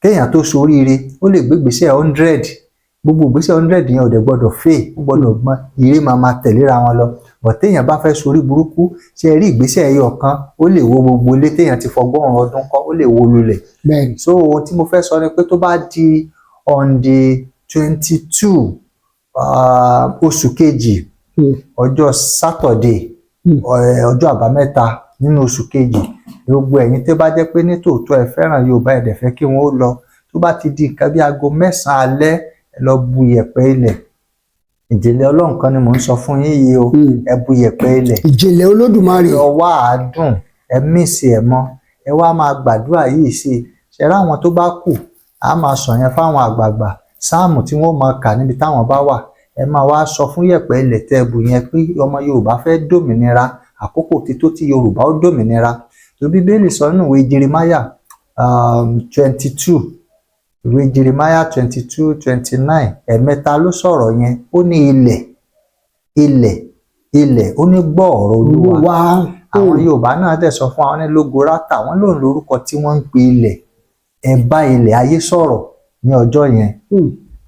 Kéèyàn tó soríire, ó lè gbé ìgbésẹ̀ 100. Gbogbo ìgbésẹ̀ 100 yẹn ò dẹ̀ gbọ́dọ̀ fail, ó gbọ́dọ̀ gbọ́n ire máa máa tẹ̀léra wọn lọ. But téèyàn bá fẹ́ sorí burúkú, ṣe rí, ìgbésẹ̀ ẹyọ kan, ó lè wo gbogbo ilé téèyàn ti fọgọ́rùn ọdún kọ́, ó lè wó lulẹ̀. So ohun tí mo fẹ́ sọ ni pé tó bá di on the 22 oṣù kejì, ọjọ́ Saturday, ọjọ́ àbámẹ́ta nínú oṣù kejì, gbogbo ẹ̀yin tó bá jẹ́ pé ní tòótọ́ ẹ fẹ́ràn Yorùbá, ẹ dẹ̀ fẹ́ kí wọ́n ó lọ, tó bá ti di nǹkan bí aago 9 alẹ́, ẹ lọ bu yẹ̀pẹ̀ ilẹ̀. Ìjìnlẹ̀ Ọlọ́run kan ni mò ń sọ fún yín yìí o. Ẹ bu yẹ̀pẹ̀ ilẹ̀. Ìjìnlẹ̀ Olódùmarè. Lọ wá àádùn, ẹ mísì ẹ mọ́, ẹ wá máa gbàdúrà yìí sí i. Ṣe ráwọn tó bá kù, á máa sọ yẹn fáwọn àgbààgbà, sáàmù tí wọ́n máa kà níbi táwọn bá wà. Ẹ máa wá sọ fún yẹ̀pẹ̀ ilẹ̀ tẹ́ ẹ bù yẹn pé ọmọ Yorùbá fẹ́ dòmìnira, àkókò ti tó tí Yorùbá ó dòmìnira. Tó Bíbélì sọ nínú ìwé Jeremiah 22, ìwé Jeremiah 22:29, ẹ̀ẹ̀mẹ́ta ló sọ̀rọ̀ yẹn. Ó ní ilẹ̀, ilẹ̀, ilẹ̀, ó ní gbọ́ ọ̀rọ̀ Olúwa. Olúwa. Àwọn Yorùbá náà dẹ̀ sọ fún àwọn ní lógorátà, wọ́n lòun lórúkọ tí wọ́n ń pe ilẹ̀. Ẹ bá ilẹ̀ ayé sọ̀rọ̀ ní ọjọ́ yẹn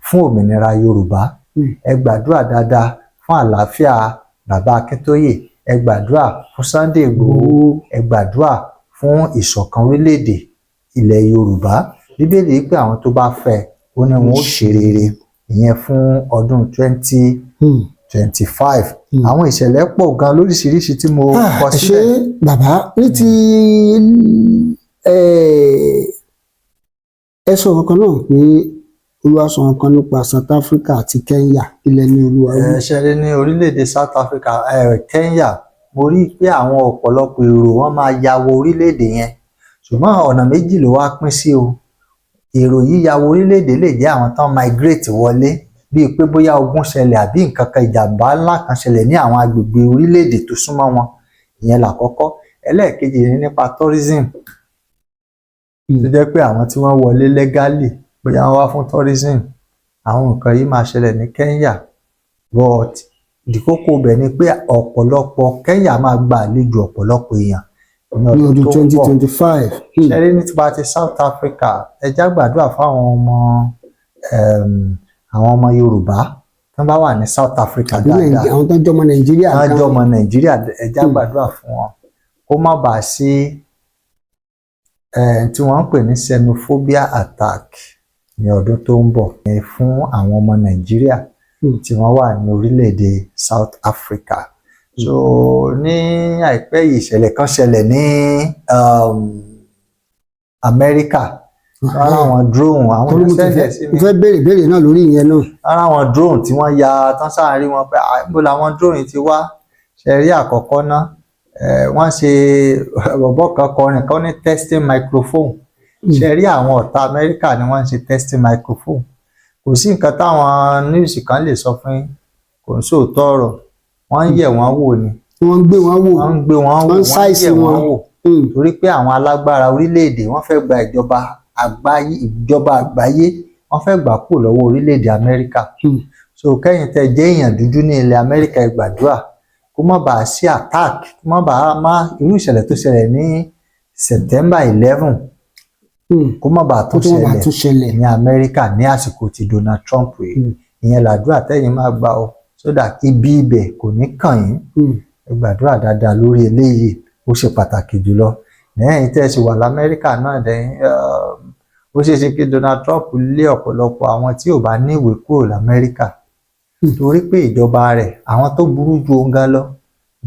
fún òmìnira Yorùbá. Ẹ gbàdúrà dáadáa fún àlàáfíà bàbá Akíntóyè, ẹ gbàdúrà fún Sunday Ìgbòho, ẹ gbàdúrà fún ìṣọ̀kan orílẹ̀-èdè ilẹ̀ Yorùbá. Bíbélì yìí pé àwọn tó bá fẹ́, ó ní wọn ó ṣe rere. Ìyẹn fún ọdún twenty twenty five. Àwọn ìṣẹ̀lẹ̀ pọ̀ gan lóríṣiríṣi tí mo kọ Ẹ ṣé, sílẹ̀. bàbá. Ní ti ẹ sọ̀rọ̀ kan náà pé Olúwa sọ nǹkan nípa South Africa àti Kenya, ilẹ̀ ní Olúwa wí. Ẹ ṣe rí, ní orílẹ̀-èdè South Africa, Kenya, mo rí i pé àwọn ọ̀pọ̀lọpọ̀ èrò wọn máa ya wọ orílẹ̀-èdè yẹn, ṣùgbọ́n ọ̀nà méjì ló wá pín sí o. Èrò yíya wọ orílẹ̀-èdè lè jẹ́ àwọn tán migrate wọlé, bíi pé bóyá ogun ṣẹlẹ̀ àbí nǹkan kan, ìjàmbá ńlá kan ṣẹlẹ̀ ní àwọn agbègbè orílẹ̀-èdè tó súnmọ́ wọn. Ìyẹn làkọ́kọ́. Ẹlẹ́ẹ̀kejì ni nípa tourism, tó jẹ́ pé àwọn tí wọ́n wọlé legally, bóyá wọ́n wá fún tourism. Àwọn nǹkan yìí máa ṣẹlẹ̀ ní Kenya, but ìkókó ibẹ̀ ni pé ọ̀pọ̀lọpọ̀ Kenya máa gba àlejò ọ̀pọ̀lọpọ̀ èèyàn ní ní ọdún ọdún tó ń twenty bọ̀. twenty five. Ṣẹ́rí, ní tipa ti South Africa, ẹ já gbàdúrà fáwọn ọmọ àwọn ọmọ Yorùbá tó bá wà ní South Africa dáadáa. Àwọn tó ń jọmọ Nàìjíríà Wọ́n gan. Jọ ọmọ Nàìjíríà, ẹ já gbàdúrà fún wọn kó má bàa sí tí wọ́n ń pè ní xenophobia attack ní ọdún tó ń bọ̀ fún àwọn ọmọ Nàìjíríà tí wọ́n wà ní orílẹ̀-èdè South Africa. So ní àìpẹ́ yìí, ìṣẹ̀lẹ̀ kan ṣẹlẹ̀ ní Amẹ́ríkà. Wọ́n ráwọn drone, àwọn Torí mo èèyàn ti send ẹ̀ fẹ́ sí mo mi. fẹ́ béèrè béèrè náà lórí ìyẹn náà. Lára àwọn drone tí wọ́n ya tán, sáà rí wọn pé, "Ah, níbo làwọn drone yìí ti wá?" Ṣe rí, àkọ́kọ́ ná, wọ́n ṣe bọ̀bọ́ kan kọrin kan ní testing microphone. Ṣe rí, àwọn ọ̀tá Amẹ́ríkà ni wọ́n ń ṣe testing microphone. Kò Kò sí nǹkan táwọn news kan lè sọ fún yín, kò ń sòótọ́ ọ̀rọ̀. Wọ́n ń yẹ̀ wọ́n wò ni. Wọ́n ń gbé wọn wò. Wọ́n ń gbé wọn wò. Wọ́n ń Wọ́n ń ṣàìsí yẹ̀ wọ́n wọn. wò torí pé àwọn alágbára orílẹ̀-èdè, wọ́n fẹ́ gba ìjọba àgbáyé, ìjọba àgbáyé wọ́n fẹ́ gbà kúrò lọ́wọ́ orílẹ̀-èdè Amẹ́ríkà. So kẹ́yìn tẹ́ jẹ́ èèyàn dúdú ní ilẹ̀ Amẹ́ríkà, ẹ gbàdúrà kó má bàa sí attack, kó má bàa má irú ìṣẹ̀lẹ̀ tó ṣẹlẹ̀ ní September 11 kó má bàa Kó tún tó wọn bá ṣẹlẹ̀ tún ṣẹlẹ̀ ní Amẹ́ríkà ní àsìkò tí Donald Trump yìí. Ìyẹn làdúrà tẹ́yìn máa gbà ọ, so that ibi ibẹ̀ kò ní kàn yín. Ẹ gbàdúrà dáadáa lórí eléyìí, ó ṣe pàtàkì jùlọ. Lẹ́yìn tẹ́ ẹ sì wà lamẹ́ríkà náà dẹ́yìn, ó ṣeé ṣe kí Donald Trump lé ọ̀pọ̀lọpọ̀ àwọn tí ò bá níwèé kúrò lamẹ́ríkà torí pé ìjọba rẹ̀, àwọn tó burú ju òun gan lọ.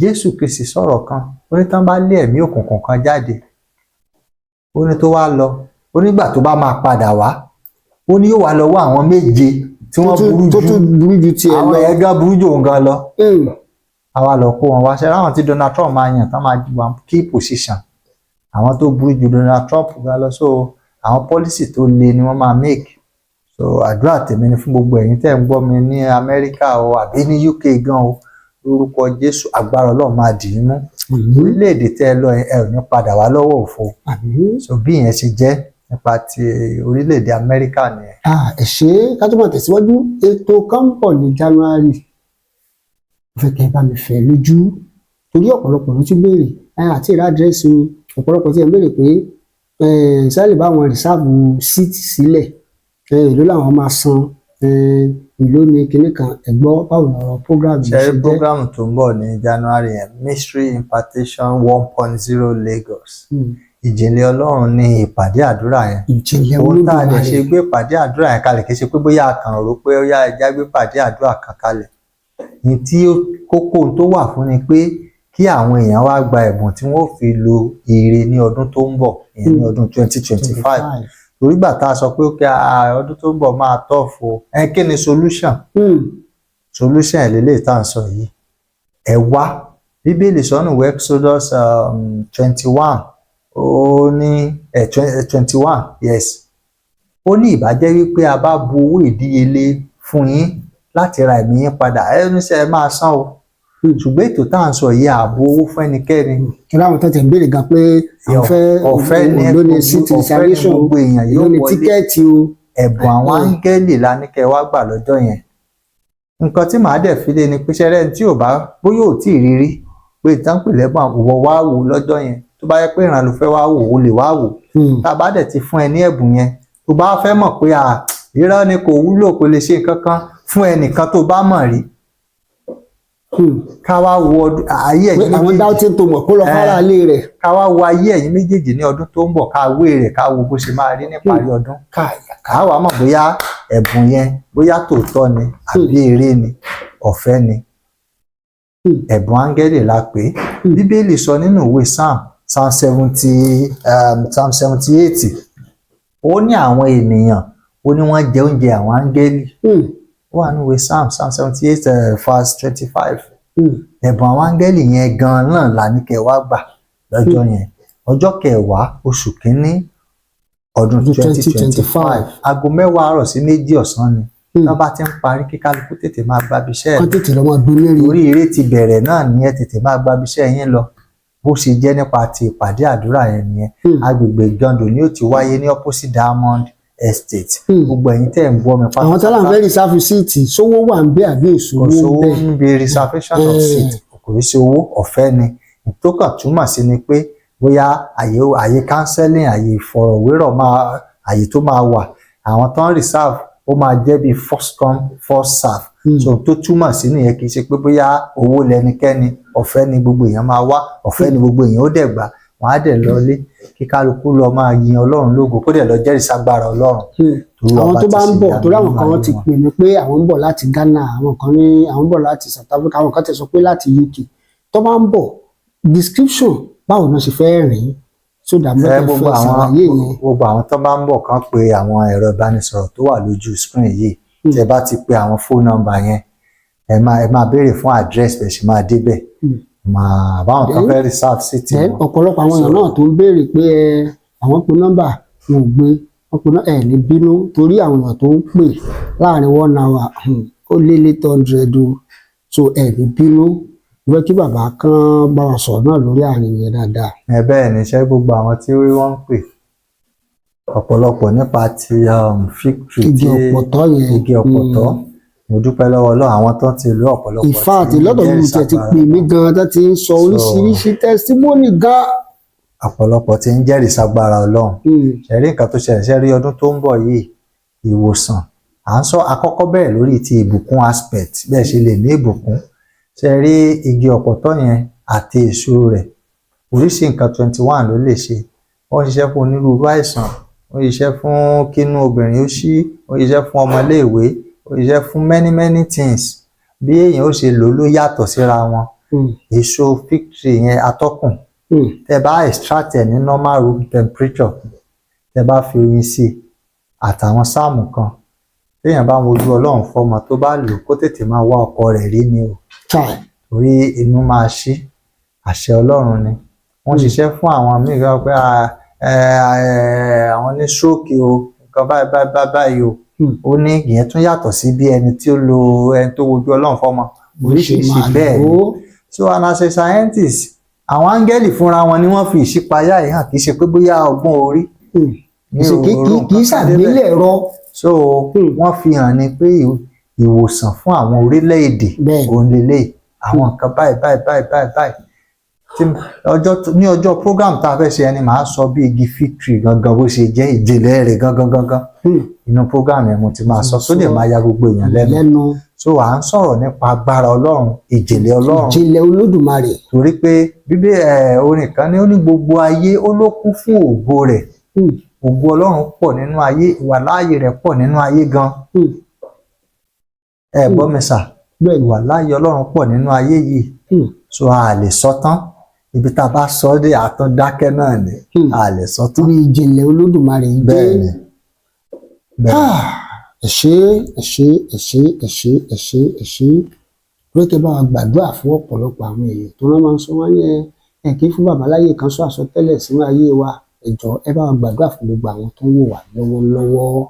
Jésù Kristi sọ̀rọ̀ kan, ó ní tán bá lé ẹ̀mí òkùnkùn kan jáde, ó ní tó wá lọ, ó nígbà tó bá máa padà wá, ó ní yóò wá lọ wá àwọn méje tí wọ́n burú tó ju tún burú ju tiẹ̀ àwọn lọ. yẹn gan burú ju òun gan lọ. Àwa lọ kó wọn wá ṣe láwọn tí Donald Trump máa yàn tán máa wà key position, àwọn tó burú ju Donald Trump gan lọ. So àwọn policy tó le ni wọ́n máa make. So àdúrà tèmi ni fún gbogbo ẹ̀yin tẹ́ ń gbọ́ mi ní Amẹ́ríkà o àbí ní UK gan o, lórúkọ Jésù, agbára Ọlọ́run máa dì í mú. Àmín. Orílẹ̀-èdè tẹ́ ẹ lọ yẹn, ẹ ò ní padà wá lọ́wọ́ òfo. Àmín. So bí ìyẹn ṣe jẹ́ nípa ti orílẹ̀-èdè Amẹ́ríkà nìyẹn. Ah, ẹ ṣé. Ká tó máa tẹ̀síwájú, ètò kan ń bọ̀ ní January. Mo fẹ́ kẹ́ ẹ bá mi fẹ́ lójú torí ọ̀pọ̀lọpọ̀ ló ti béèrè ẹ àti ìrà address o. Ọ̀pọ̀lọpọ̀ tí ẹ ń béèrè pé sáré bá wọn reserve seat sílẹ̀, èló làwọn máa san, èló ni kinní kan. Ẹ gbọ́, báwo lọ̀rọ̀ program yìí ṣe Ṣẹ́rí jẹ́? Program tó ń bọ̀ ní January yẹn, Mystery Impartation 1.0 Lagos. Ìjìnlẹ̀ Ọlọ́run ní ìpàdé àdúrà yẹn. Ìjìnlẹ̀ Ohun tá a lè Olódùmarè. ṣe gbé ìpàdé àdúrà yẹn kalẹ̀, kì í ṣe pé bóyá a kàn rò pé ó yá, ẹja gbé ìpàdé àdúrà kan kalẹ̀. Ní tí kókó ohun tó wà fún ni pé kí àwọn èèyàn wá gba ẹ̀bùn tí wọ́n ó fi lo ire ní ọdún tó ń bọ̀, ìyẹn ní ọdún 2025, torí gbà tá a sọ pé ó ọdún tó ń bọ̀ máa tough o. Ẹ kí ni solution? Solution ẹ̀ lélẹ́yìí tá à ń sọ yìí. Ẹ wá, Bíbélì sọ nínú ìwé Exodus 21, ó ní 21, yes, ó ní ìbá jẹ́ wípé a bá bu owó ìdíyelé fún yín láti ra ẹ̀mí yín padà, ẹ ní sẹ́ ẹ máa san o. Ṣùgbọ́n ètò tá à ń sọ yìí, ààbò owó fún ẹnikẹ́ni. Kí láwọn tó tẹ̀ ń béèrè gan pé àwọn fẹ́ Ọ̀fẹ́ ni. èló ni seat Ọ̀fẹ́ ni. reservation? Gbogbo èèyàn Èló yóò ni wọlé. ticket o? Ẹ̀bùn àwọn áńgẹ́lì la ní kẹ́ ẹ wá gbà lọ́jọ́ yẹn. Nǹkan tí màá dẹ̀ fi lé ni pé ṣẹ́rẹ́ tí ò bá bóyá ò tí ì rírí pé ìtàn pè lẹ́bùn, àwọ̀ wá wò lọ́jọ́ yẹn. Tó bá yẹ pé ìran ló fẹ́ wá wò, ó lè wá wò. Tá a bá dẹ̀ ti fún ẹ ní ẹ̀bùn yẹn, tó bá fẹ́ mọ̀ pé à irọ́ ni, kò wúlò, kò lè ṣe nǹkan kan fún ẹnìkan tó bá mọ̀ rí, ká wá wo ọdún ayé Pé ẹ̀yin àwọn méjèèjì. dáwọ́tí tó mọ̀ kó lọ fara lé rẹ̀. Ká wá wo ayé ẹ̀yin méjèèjì ní ọdún tó ń bọ̀, ká wé rẹ̀, ká wo bó ṣe máa rí níparí ọdún. Káàyà. Ká wàá mọ̀ bóyá ẹ̀bùn yẹn, bóyá tòótọ́ ni àbí eré ni. Ọ̀fẹ́ ni. Ẹ̀bùn áńgẹ́lì la pè é. Bíbélì sọ nínú ìwé Psalm 70, Psalm 78, ó ní àwọn ènìyàn, ó ní wọ́n jẹ oúnjẹ àwọn áńgẹ́lì. Ó wà nínú ìwé Psalm 78, verse 25. Ẹ̀bùn àwọn áńgẹ́lì yẹn gan-an náà la ní kẹ́ wá gbà lọ́jọ́ yẹn, ọjọ́ kẹwàá oṣù kínní ọdún Ọdún 2025, aago 10 àárọ̀ sí 2 ọ̀sán ni. Tá bá ti ń parí, kí kálukú tètè máa gbabi iṣẹ́ Kán ẹ̀. Tètè lọ máa gbóná rí. Torí eré ti bẹ̀rẹ̀ náà nìyẹn, tètè máa gbabi iṣẹ́ yín lọ. Bó ṣe jẹ́ nípa ti ìpàdé àdúrà yẹn nìyẹn. Agbègbè Ìgàndò ni ó ti wáyé, ní opposite Diamond Estate. Gbogbo ẹ̀yin tẹ́ ń gbọ́ mi Àwọn tí wọ́n fẹ́ reserve seat, sówó wà ń bẹ àbí Kò òṣòwò ń sówó bẹ? ń bi reservation of seat, kò ní sí owó, ọ̀fẹ́ ni. Tó kàn túmọ̀ sí ni pé bóyá àyè counseling, àyè ìfọ̀rọ̀wérọ̀ máa, àyè tó máa wà, àwọn tó ń reserve, ó máa jẹ́ bí first come, first serve. So tó túmọ̀ sí nìyẹn, kì í ṣe pé bóyá owó lẹ́nikẹ́ni. Ọ̀fẹ́ ni, gbogbo èèyàn máa wá, ọ̀fẹ́ ni, gbogbo èèyàn ó dẹ̀ gbà, wọ́n á dẹ̀ lọlé, kí kálukú lọ máa yin Ọlọ́run lógo, kó dẹ̀ lọ jẹ́rìí ságbára Ọlọ́run. Torí Àwọn ọba tó ti bá ń ṣe bọ̀, ìyanu torí àwọn nínú kan wọ́n ayé ti wọn. pè mí pé àwọn ń bọ̀ láti Ghana, àwọn kan ní àwọn ń bọ̀ láti South Africa, àwọn kan ti sọ pé láti UK. Tó bá ń bọ̀, description báwo ni wọ́n ṣe fẹ́ rìn so that Ẹ mẹ́tẹ̀ gbogbo fẹ́ àwọn ṣàlàyé yẹn. Gbogbo àwọn tó bá ń bọ̀, kàn pé àwọn ẹ̀rọ ìbánisọ̀rọ̀ tó wà lójú screen yìí. Tẹ́ bá ti pe àwọn phone number yẹn, ẹ máa béèrè fún address bẹ́ẹ̀ ṣe máa débẹ̀. Máa báwọn kan fẹ́ reserve seat Then wọn. ọ̀pọ̀lọpọ̀ àwọn èèyàn náà tó ń béèrè pé ẹ àwọn pe nọ́mbà, wọn ò gbé. Wọ́n pe ẹ̀ ní bínú torí àwọn èèyàn tó ń pè láàrin one hour, ó lé 800 o. So ẹ̀ ní bínú, mo fẹ́ kí bàbá kan bá wa sọ̀rọ̀ náà lórí àárín yẹn dáadáa. Ẹ bẹ́ẹ̀ ni iṣẹ́, gbogbo àwọn tí wọ́n ń pè, ọ̀pọ̀lọpọ̀ nípa ti fig tree, igi tí ọ̀pọ̀tọ́ yẹn. Igi ọ̀pọ̀tọ́. Mo dúpẹ́ lọ́wọ́ Ọlọ́run, àwọn tó ti lò, ọ̀pọ̀lọpọ̀ In fact, lọ́dọ̀ mi tiẹ̀ ti pè mí gan, tó ti ń sọ oríṣiríṣi testimony gan. Ọ̀pọ̀lọpọ̀ ti ń jẹ́rìí ságbára Ọlọ́run. Ṣe rí nǹkan tó ṣẹlẹ̀? Ṣe rí ọdún tó ń bọ̀ yìí, ìwòsàn à ń sọ àkọ́kọ́ bẹ̀rẹ̀ lórí ti ìbùkún aspect, bẹ́ẹ̀ ṣe lè ní ìbùkún. Ṣe rí igi ọ̀pọ̀tọ́ yẹn àti èso rẹ̀, oríṣi nǹkan 21 ló lè ṣe. Wọ́n ṣiṣẹ́ fún onírúurú àìsàn, ó ṣiṣẹ́ fún kínú obìnrin ó ṣí, ó ṣiṣẹ́ fún ọmọléèwé, ó ṣiṣẹ́ fún many many things. Bí èèyàn ó ṣe lò ó ló yàtọ̀ síra wọn. Èso fig tree yẹn, atọ́kùn, tẹ bá extract ẹ̀ ní normal room temperature, tẹ bá fi oyin sí i àtàwọn sáàmù kan, téèyàn bá ń wojú Ọlọ́run fọmọ, tó bá lò ó, kó tètè máa wá ọkọ rẹ̀ rí ni o, Chai. torí inú máa ṣí. Àṣẹ Ọlọ́run ni. Wọ́n ṣiṣẹ́ fún àwọn míì kan pé àwọn ní stroke o, nǹkan báyìí báyìí báyìí báyìí o. Ó ní ìyẹn tún yàtọ̀ sí bí ẹni tí ó lo, ẹni tó wojú Ọlọ́run fọmọ, oríṣiríṣi máa bẹ́ẹ̀ ni. lò ó. So, and as a scientist, àwọn áńgẹ́lì fúnra wọn ni wọ́n fi ìṣípayá yìí hàn, kì í ṣe pé bóyá ọgbọ́n orí ní òru Kì í nǹkan kan débẹ̀. ṣàgbélẹ̀rọ. So wọ́n fi hàn ní pé ìwòsàn fún àwọn orílẹ̀-èdè òun lélẹ̀, àwọn nǹkan báyìí báyìí báyìí báyìí báyìí. Tí ọjọ́ ní ọjọ́ program tá a fẹ́ ṣe, ẹni màá sọ bí igi fig tree gangan bó ṣe jẹ́, ìjìnlẹ̀ rẹ̀ gangan gangan. Inú program yẹn mo ti máa sọ, tó dẹ̀ máa ya gbogbo èèyàn lẹ́nu. Lẹ́nu. So à ń sọ̀rọ̀ nípa agbára Ọlọ́run, ìjìnlẹ̀ Ọlọ́run. Ìjìnlẹ̀ Olódùmarè. Torí pé bíbí ẹ orin kan ní, ó ní gbogbo ayé ó ló kún fún ògo rẹ̀. Ògo Ọlọ́run pọ̀ nínú ayé, ìwàláàyè rẹ̀ pọ̀ nínú ayé gan. Ẹ gbọ́ mi sà? Bẹ́ẹ̀ni. Ìwàláàyè Ọlọ́run pọ̀ nínú ayé yìí. So a lè sọ tán. Ibi tá a bá sọ dé, àtún dákẹ́ náà ni. A lè sọ tán. Torí ìjìnlẹ̀ Olódùmarè yìí dé. Bẹ́ẹ̀ ni, bẹ́ẹ̀ ni. Ah, ẹ ṣé, ẹ ṣé, ẹ ṣé, ẹ ṣé, ẹ ṣé, ẹ ṣé. Pé kí ẹ bá wa gbàdúrà fún ọ̀pọ̀lọpọ̀ àwọn èèyàn tó rán máa ń sọ wọ́n ní ẹ kì í fún bàbá láyè kan sọ àsọtẹ́lẹ̀ sínú ayé wa. Ẹ jọ̀ọ́, ẹ bá wa gbàdúrà fún gbogbo àwọn tó ń wò wá lọ́wọ́lọ́wọ́.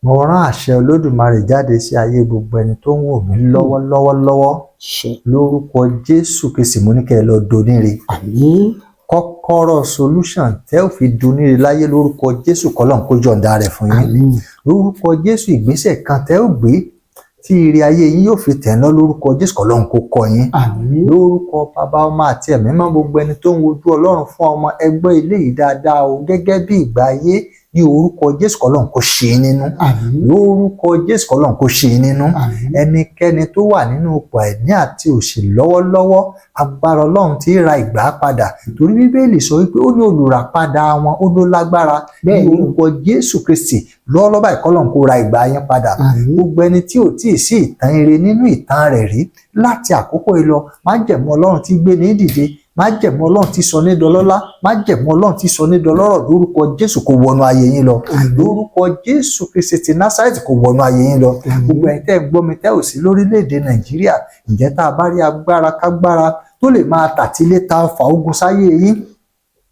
Mo rán àṣẹ Olódùmarè jáde sí ayé gbogbo ẹni tó ń wò mí lọ́wọ́lọ́wọ́ lọ́wọ́. Ṣe. Lórúkọ Jésù Kristi, mo ní kẹ́ ẹ lọ doníre. Àmín. Kọ́kọ́rọ́ solution tẹ́ ò fi doníre láyé, lórúkọ Jésù, kọ́lọ́n kó yọ̀ǹda rẹ̀ fún yín. Àmín. Lórúkọ Jésù, ìgbésẹ̀ kan tẹ́ ò gbé tí ire ayé yín yóò fi tẹ̀ ń lọ, lórúkọ Jésù, kọ́lọ́n kó kọ́ yín. Àmín. Lórúkọ Bàbá, Ọmọ àti Ẹ̀mí mọ́, gbogbo ẹni tó ń wojú Ọlọ́run fún ọmọ, ẹgbẹ́ ilé yìí dáadáa o, gẹ́gẹ́ bí ìgbà ayé, ní orúkọ Jésù, kọ́lọ́n kó ṣe é nínú. Àmín. Lórúkọ Jésù, kọ́lọ́n kó ṣe é nínú. Àmín. Ẹnikẹ́ni tó wà nínú ipò àìní àti òṣì lọ́wọ́lọ́wọ́, agbára Ọlọ́run tí í ra ìgbà padà, torí Bíbélì sọ wípé ó ní olùràpadà wọn ó ló lágbára, ní orúkọ Jésù Kristi, lọ́wọ́lọ́wọ́ báyìí, kọ́lọ́run kó ra ìgbà yín padà. Àmín. Gbogbo ẹni tí ò tíì sí ìtàn ire nínú ìtàn rẹ̀ rí, láti àkókò yìí lọ, májẹ̀mú Ọlọ́run tí gbé ní dìde, májẹ̀mú Ọlọ́run tí sọ ní dọlọ́lá, májẹ̀mú Ọlọ́run tí sọ ní dọlọ́rọ̀, lórúkọ Jésù, kó wọnú ayé yín lọ. Lórúkọ Jésù Kristi ti Násárẹ́tì, kó wọnú ayé yín lọ. Gbogbo ẹ̀yin tẹ́ ń gbọ́ mi, tẹ́ ò sí lórílẹ̀‐èdè Nàìjíríà, ǹjẹ́ tá a bá rí agbára kágbára tó lè máa tàtílé ta ọfà ogun sáyé yín,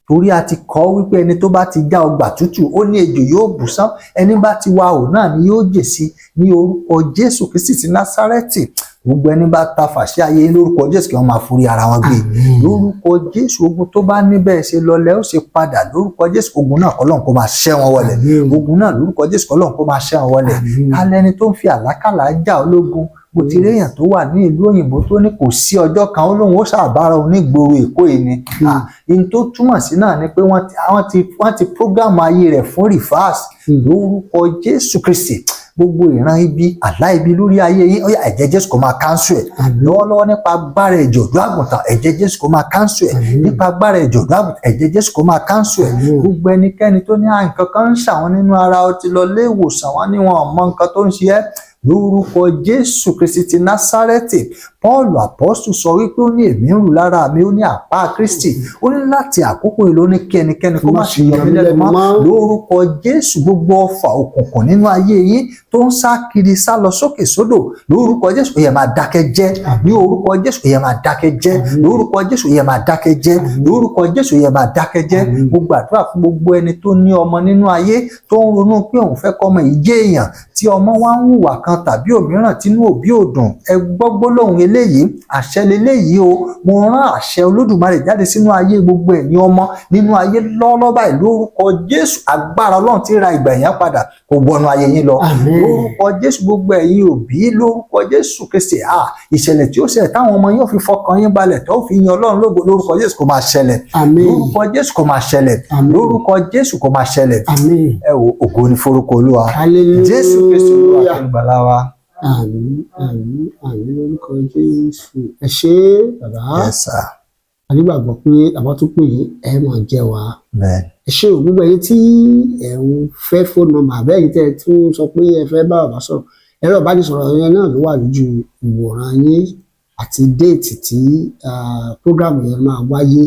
torí a ti kọ́ wípé ẹni tó bá ti já ọgbà tútù, ó ní ejò yóò bù sán, ẹni bá ti wa ò náà ni yóò jè sí, ní orúkọ Jésù Kristi ti Násárẹ́tì, gbogbo ẹni bá ta fàṣẹ ayé yín, lórúkọ Jésù, kí wọ́n máa forí ara wọn gbé. Lórúkọ Jésù, ogun tó bá níbẹ̀ ṣe lọlẹ̀ ó ṣe padà, lórúkọ Jésù, ogun náà, kọ́lọ́n kó máa ṣẹ́ wọn wọlẹ̀. Ogun náà, lórúkọ Jésù, kọ́lọ́n kó máa ṣẹ́ wọn wọlẹ̀. Kálẹ́ni tó ń fi àlákàlà jà ológun, mo ti réèyàn tó wà ní ìlú òyìnbó tó ní kò sí ọjọ́ kan, ó lóun ó ṣàbára òun nígboro Èkó yìí ni. In tó túmọ̀ sí náà ni pé wọ́n ti program ayé rẹ̀ fún reverse. Lórúkọ Jésù Kristi, gbogbo ìran ibi, àlá ibi lórí ayé yín, ó yá, ẹ̀jẹ̀ Jésù kó máa cancel ẹ̀ lọ́wọ́lọ́wọ́. Nípa agbára ẹ̀jẹ̀ ọ̀dọ́ àgùntàn, ẹ̀jẹ̀ Jésù kó máa cancel ẹ̀. Nípa agbára ẹ̀jẹ̀ ọ̀dọ́ àgùntàn, ẹ̀jẹ̀ Jésù kó máa cancel ẹ̀. Gbogbo ẹnikẹ́ni tó ní nǹkan kan ń ṣàwọn nínú ara, ó ti lọ ilé ìwòsàn, wọn ní wọn ò mọ nǹkan tó ń ṣe ẹ́. Lórúkọ Jésù Kristi ti Násárẹ́tì, Paul apọ́sù sọ wípé ó ní, "Èmi ń rù lára mi," ó ní, "àpá Kristi." Ó ní láti àkókò yìí ló ní kí ẹnikẹ́ni kó má ṣe yọ mí lẹ́nu mọ́. Lórúkọ Jésù, gbogbo ọfà òkùnkùn nínú ayé yín tó ń sá kiri, sá lọ sókè sódò, lórúkọ Jésù, ó yẹ máa dákẹ́ jẹ́. Ní orúkọ Jésù, ó yẹ máa dákẹ́ jẹ́. Lórúkọ Jésù, ó yẹ máa dákẹ́ jẹ́. Lórúkọ Jésù, ó yẹ máa dákẹ́ jẹ́. Mo gbàdúrà fún gbogbo ẹni tó ní ọmọ nínú ayé, tó ń ronú pé òun fẹ́ kọ́mọ yìí jẹ́ èèyàn, tí ọmọ wa ń hùwà kan tàbí òmíràn tínú òbí ò dùn. Ẹ gbọ́ gbólóhùn eléyìí, àṣẹ leléyìí o. Mo rán àṣẹ Olódùmarè jáde sínú ayé gbogbo ẹ̀yin ọmọ nínú ayé lọ́ọ́lọ́ báyìí. Lórúkọ Jésù, agbára Ọlọ́run tí ra ìgbà yẹn padà kó wọnú ayé yín lọ. Àmín. Lórúkọ Jésù, gbogbo ẹ̀yin òbí, lórúkọ Jésù Kristi, ìṣẹ̀lẹ̀ tí ó ṣẹlẹ̀ táwọn ọmọ yóò fi fọkàn yín balẹ̀, tó fi yin Ọlọ́run lógo, lórúkọ Jésù, kó máa ṣẹlẹ̀. Àmín. Lórúkọ Jésù, kó máa ṣẹlẹ̀. Àmín. Lórúkọ Jésù, kó máa ṣẹlẹ̀. Àmín. Ẹ wo, ògo ni forúkọ Olúwa. Hallelujah. Jésù Kristi Olúwa àti Olùgbàlà wa. Àmín, àmín, àmín lórúkọ Jésù. Ẹ ṣé, bàbá. Yes sir. A nígbàgbọ́ pé àbá tó pè yín, ẹ máa jẹ́ wa. Bẹ́ẹ̀. Ẹ ṣé o, gbogbo ẹ̀yin tí ẹ ń fẹ́ phone number, bẹ́ẹ̀ yìí tẹ́ ẹ tún sọ pé ẹ fẹ́ bá bàbá sọ̀rọ̀, ẹ̀rọ ìbánisọ̀rọ̀ yẹn náà ló wà lójú ìwòran yín àti date tí program yẹn máa wáyé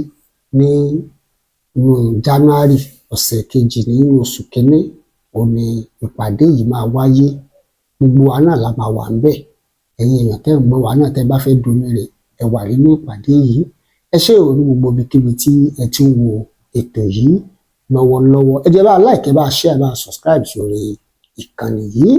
ní inú January, ọ̀sẹ̀ kejì nínú oṣù kínní, òun ni ìpàdé yìí máa wáyé. Gbogbo wa náà la máa wà ńbẹ̀. Ẹ̀yin èèyàn tẹ́ ń gbọ́ wa náà, tẹ́ bá fẹ́ domi rè, ẹ wà nínú ìpàdé yìí. Ẹ ṣé o, ní gbogbo ibikíbi tí ẹ ti ń wo ètò yìí lọ́wọ́lọ́wọ́, ẹ jẹ́ bá a like, ẹ bá a share, ẹ bá a subscribe sórí ìkànnì yìí.